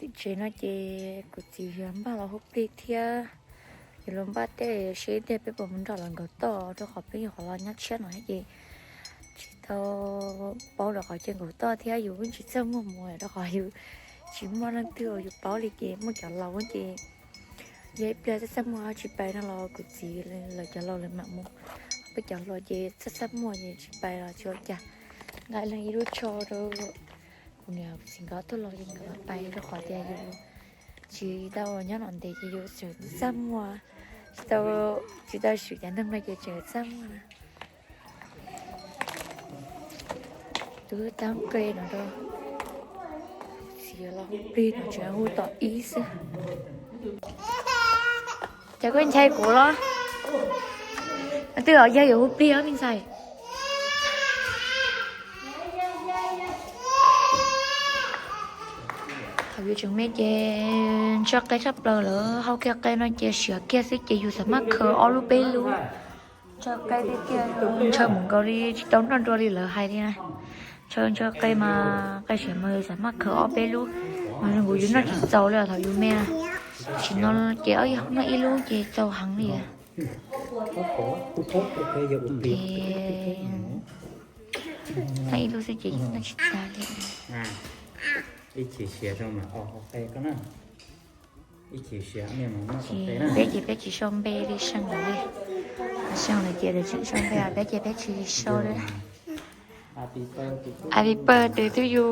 Tim tsev no ces kuv txiv yuav npaj los hu plig thiab, yuav los npaj tej seb tiag peb puas mus nrog lawv nkaum toj, rau qhov peb nyuam qhuav los nyob tshiab no ces tsis tau paub rau qhov chaw nkaum toj thiab yus yeej tsis txaj muag mus rau qhov yus tsis muaj leej twg uas yus paub li ces muaj cov laus ces yog ib pliag txaj txaj muag tsis pais no los kuv txiv lawv cov laus lawv mam mus. Peb cov hluas ces txaj txaj muag ces tsis pais los tsis ua cas, nqa leej ib lub tsho rau kuv niam kuv txiv nkawd tuaj los ces nkawd mam pais rau qhov tias yus tsis tau nyob no ntev ces yus tseem txaj muag, tsis tau, tsis tau swm cov neeg no ces tseem txaj muag. Twb tab qe no rau, txiv los hu plig no tseem hu tom ib xwb. Ces koj ntshai kuv los? Twb los yog yuav hu plig os me ntxhais. Thaum yus tseem me ces ntshaw qe tshaj plaws, lawv hau kiag qe no ces siav kiag xwb ces yus xam maj khaws ob lub peb lub. Ntshaw qe tiag tiag, ntshaw mus nkaus li tsis tau nroj nrua li lawv hais li na. Ntshaw ntshaw qe mas qe siav mas yus xam maj khaws ob peb lub, mas zoo nkaus yus noj tsis txaus li thaum yus me na. Tam sim no ces ob yog noj ib lub ces txaus heev li. Ces noj ib lub xwb ces yus noj tsis tag li. Peb ces peb tsis sau npe li seej lawm li. Seej lawm ces tseem sau npe, peb ces peb tsis sau li. Happy birthday to you.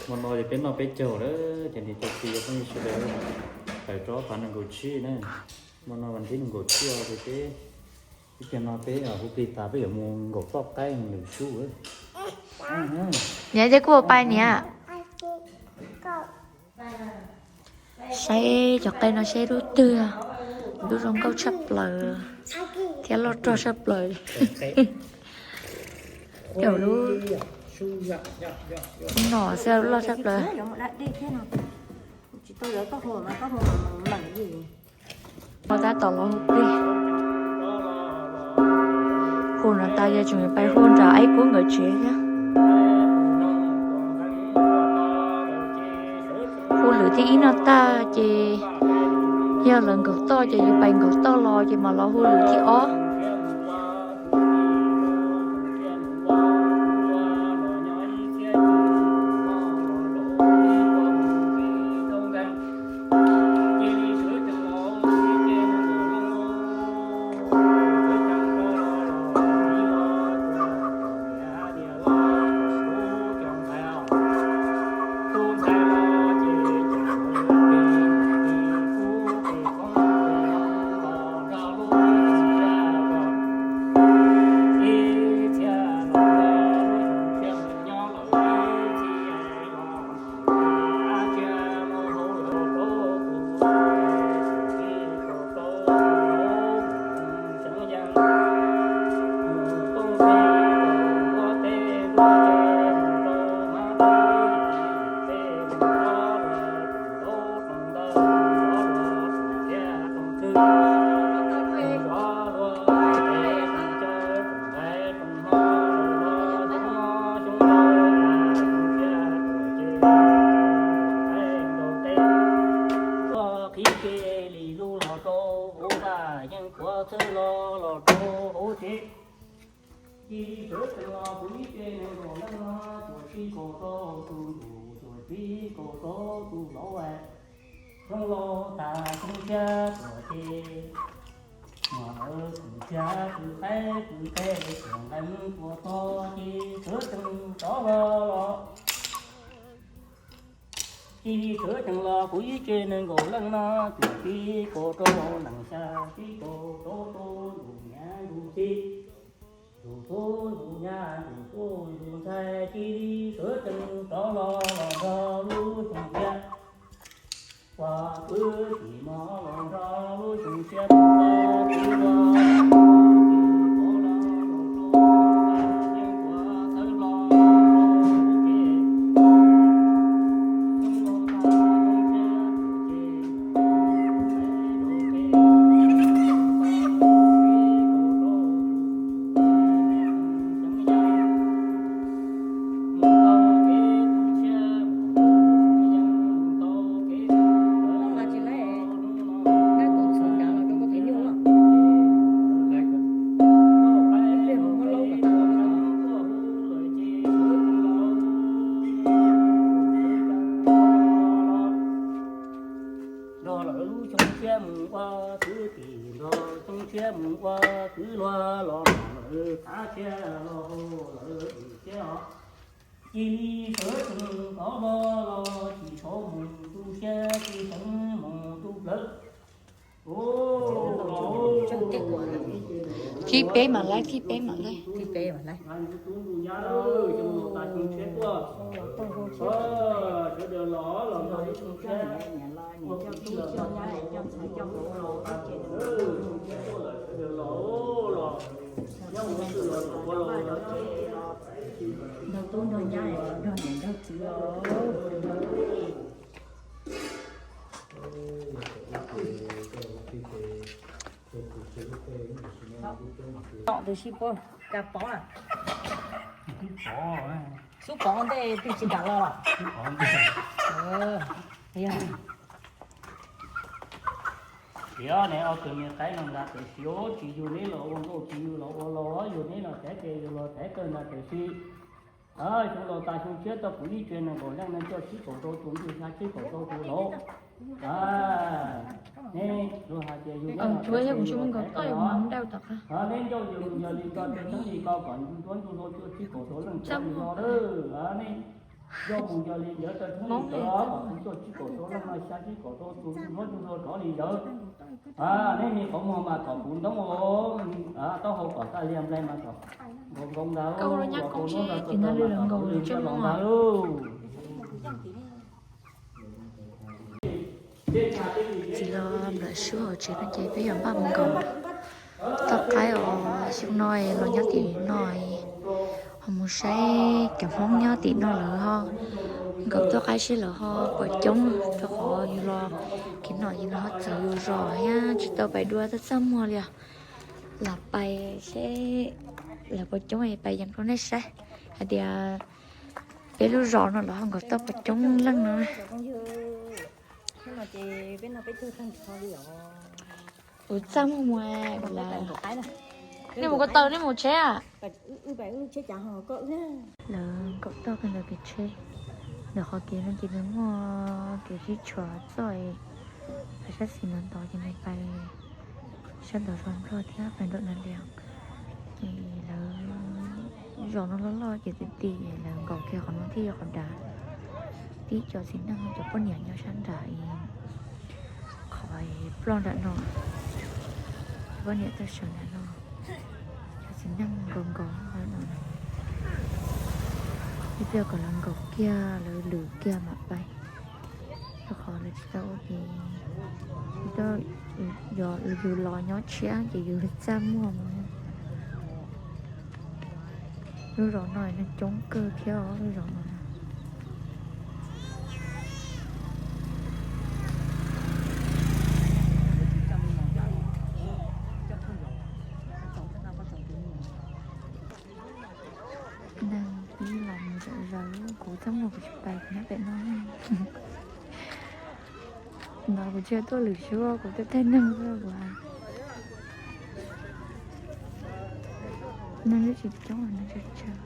Hmo no ces peb noj peb caug lawm ces niam cov txiv phooj ywg sawv daws tawm rau ob phav nees nkaum tsib na. Hmo no vas thib nees nkaum tsib ces peb, ib pliag no peb hu plig tas peb yuav mus nkaum toj qaib lwm sub. Niam, ces kuj ua pais niam. Saib cov qe no saib lub twg, lub zoo nkauj tshaj plaws thiab loj rog tshaj plaws. Lub no xwb loj tshaj plaws. Tab tom los hu plig. Hu no tas yog tseem pais hu nram Aib Kub nkawd tsev thiab. Hu lwm thib ib no tag ces yog lawv nkaum toj ces yus pais nkaum toj los ces mam los hu lwm thib ob. Qhib ke li lub los rau hauv vaj, yeej kuav txhawb los los rau hauv tsev. Cia li sawv tsees los kuv ib tse nees nkaum leej no, tuam txij kaum rau tus ntuj, tuam txij kaum rau tus hlauv. Xyoo laus tas xyoo tshiab tuam ces, muaj tus tshiab tus qaib tus qe tuam nqees tuam tog ces sawv tsees rov los los. Cia li sawv tsees los kuv ib tse nees nkaum leej no, tuam txij kaum rau nees xya, txij kaum rau tus ntuj nyav ntuj txiv, ntuj tub ntuj nyab ntuj tub ntuj ntxhais, cia li sawv tsees rov los los nrog lub xyoo tshiab. Ua kwv tij no los nrog lub xyoo tshiab tus ua kwv ua mus ua kwv tij nrog xyoo tshiab mus ua kwv luag los lawm, kav tshiab los hau lawm siab os. Cia li sawv tsees thov vog los tsis tshua mus tu siab, tsis tsees mus tu plawv. Thib peb mam laib, thib peb mam laib. Nrog tub nrog nyab, nrog niam nrog txiv os. Tom twg sib puab, kab pov na. Xub pov ntej twg tsis kam los los. Tias ne, ob tug me qaib no ntag, tiam sis tsis yug neb los ua nkauj, tsis yug los ua laus, yug neb los thaiv tes, yug los thaiv taw ntag, tiam sis xyoo laus tas xyoo tshiab tau kuv ib tsev nees nkaum leej no coj tsib kaum rau tus ntxhais, xya tsib kaum rau tus laus. Neb luag hais tias yug neb los thaiv tes, yug los thaiv taw os. Neb ncauj yug yog li ko, rau teeb li ko kom ntsuj duab ntsuj hlauv cuaj tsib kaum rau leej rov li no lawm. Nej ncauj mus yog li ntawd, rau teeb li ko kom kuv cuaj tsib kaum rau leej no, xya tsib kaum rau tus ntsuj duab ntsuj hlauv rov li ntawd. Nej me qhov muag mas kom puv ntoob, taub hau kom taj liag nplai mas kom nkaus nkaus ntag, kom puv ntoob ntag, kom puv ntoob ntag lauj. Txiv los nplawm suab hauv tsev no ces peb yuav npaj mus nkaum toj qaib os. Xyoo no los nyob tim no, ho mus saib cov Hmoob nyob tim no lawv ho nkaum toj qaib seb lawv ho puas coob, rau qhov yus los kev no yus los ho txawv yus zos thiab tsis tau pais dua txaj txaj muag li os. Los pais seb lawv puas coob es pais yees rau nej saib hais tias peb lub zos no lawv ho nkaum toj puas coob leej no. Kuv txaj muag mus lawm. Nej mus ko taw, nej mus tsheb a? Lawv nkaum toj kawg ntawm kev tsheb. Ntawm qhov kev no ces nws muaj kev sib tshuam txoj, pais sab xis no ntawd ces nws pais sab ntawd zos Nplog thiab pais nram Nas Lias. Ces lawv zos no loj loj ces tim tim lawv nkaum kiag qhov no thiaj yog qhov dav. Tib cov txiv neej cov poj niam nyob sab nram qhov ploj nram no, cov poj niam tuaj sawv nram no, cov txiv neej nkaus nkaus no. Ib pliag kom lawv nkaum kiag lawv lwm kiag mam pais, rau qhov lawv tsis tau ua ces yus los nyob tshiab ces yus txaj muag mus. Lub zos no neeg coob kawg thiab os, lub zos no. Neeg ib los mus zom zaws, kuv txaj muag kuv tsis pais, kuv nyob pem no. No kuv tsis tuaj lwm suab, kuv tuaj thaij neeg xwb kuv. Neeg twb tsis coob, neeg tsawg tsawg.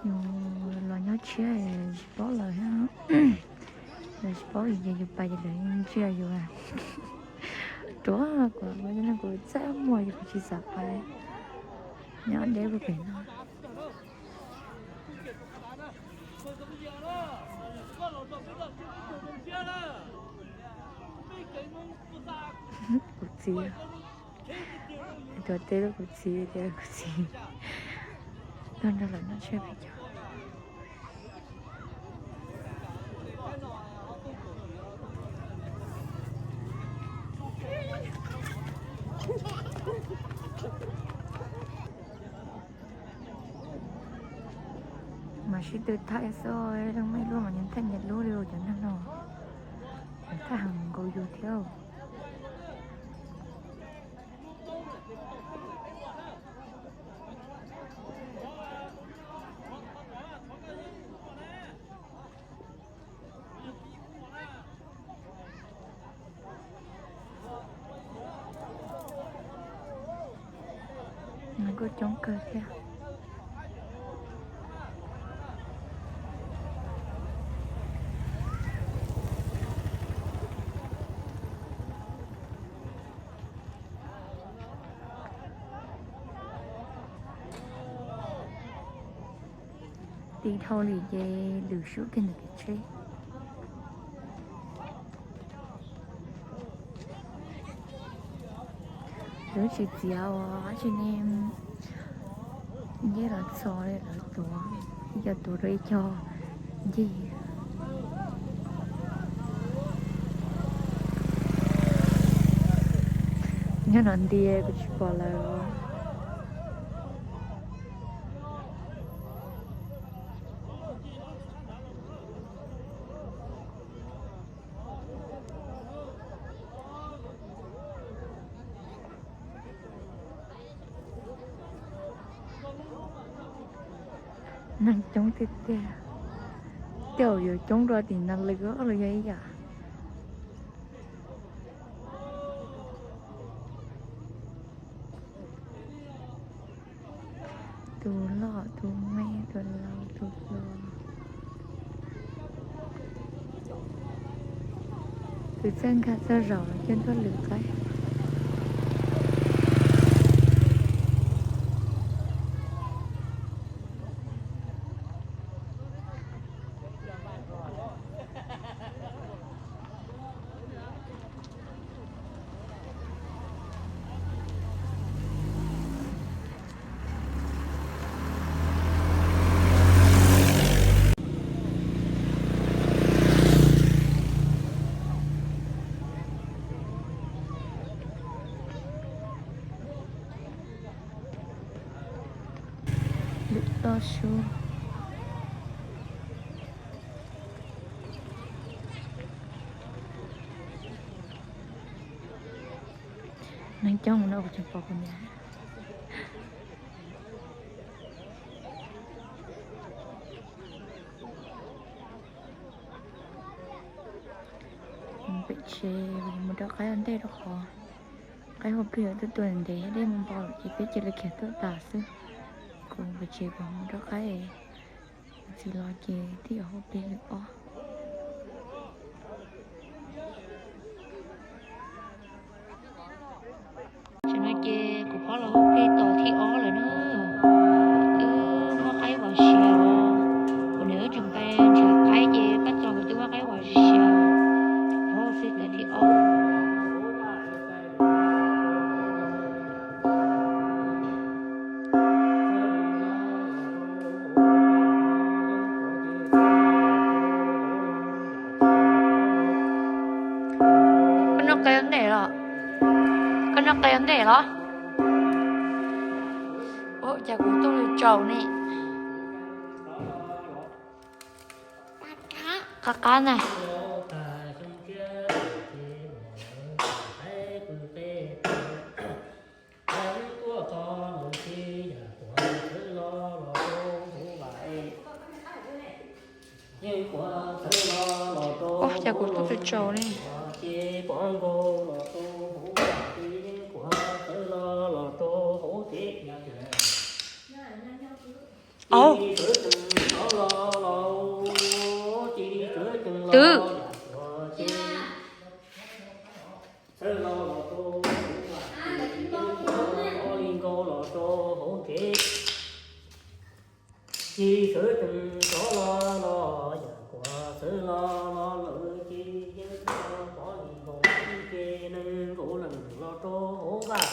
Yus los nyob tshiab tsis paub lawv thiab. Lawv tsis paub yus ces yus pais ces lawv ntsia yus. Ruam kuv, kuv txaj muag ces kuv tsis xav pais. Nyob deb puag pem no. Kuv txiv, tuav teb rau kuv txiv tias kuv txiv tuaj nrog lawv noj tsheb pes tsawg. Mas sib tw thaij xwb, leej muaj ib lub mas nyias thaij nyias lub li cov neeg no. Thaij heev nkaus yus thiab. Nkauj coob kawg thiab. Tiv dhau li ces lwm sub kiag ntawm kev tsheb. Lawv tsis txiav os, tsis ne, nce los txog li lawv tuav, ib co tuav rau ib co nce. Nyob no ntiag kuv tsis pom lawv. Neeg coob tiag tiag, tej zaum yuav coob dua tim no lawm los yog ib yam. Tus loj tus me tus laus tus hluas. Tus txawj nkag txog zaum coj tuaj lwm qaib. Lwm toj sub. Neeg coob no kuv tseem pom kuv niam. Pem tsev mus rau qaib ua ntej rau qhov qaib ua plig tuaj tua ntev dej mus npau lawm ces peb cia li khiav tuaj tas xwb. Kuv pem tsev kuv mus rau qaib, kuv txiv los ces twb yuav ua plig lwm ob. Tam no ces kuv phob los ua plig tom thib ob lawm na. Wb muab qaib vov siav os. Kuv niam wb tseem nqa nrhiav qaib ces pab txog kuv twb muab qaib vov siav. Phob ua plig tom thib ob. Koj noj qe ntej los? Koj noj qe ntej los? Ua cas kuv tuaj tsaus ne? Qab qab na. Ua cas kuv tuaj tsaus tsaus ne? Au. Twb. Ces sawv tsees rov los los yam kuas sawv los los lawm ces yeej pov li nkaus ib ce neeg nkaus leej los rau hauv vaj.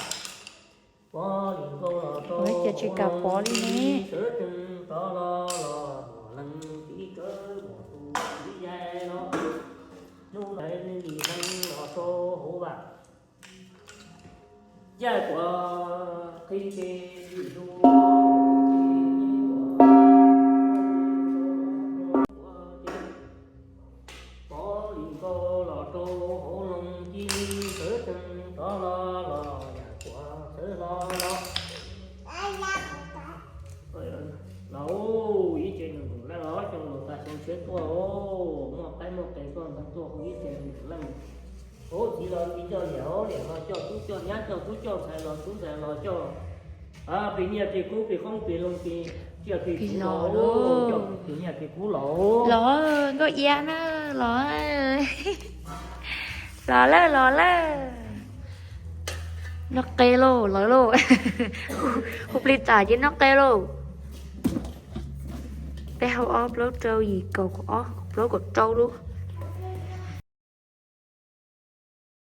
Pov li nkaus los rau hauv vaj ces sawv tsees rov los los muaj leej txiv kawm muaj tus txiv yaig los hnub ntawd nws li neeg los rau hauv vaj. Yaj kuas qhib ce lwm lub pov li nkaus los rau hauv loog ci sawv tsees rov los los yam kuas sawv los los. Los ib ce nws nkaus laj los xyoo laus tas xyoo tshiab tuaj, muaj qaib muaj qe tuaj ntxeev tuaj hu ib ce nws nkaus laj. Hauv txiv los txiv coj, liam hauv liam los coj, tub coj nyab coj, tub coj ntxhais los tub ntxhais los coj. Pis nyiaj pis kub pis qoob pis loo pis tsiaj pis txhu los, pis nyiaj pis kub los. Los nkauj iab na, los. Los lawm los lawm. Noj qe lauj, los lauj. Hu plig tas ces noj qe lauj. Peb hau ob plaub rau yim kaum ob plaub kaum rau lub.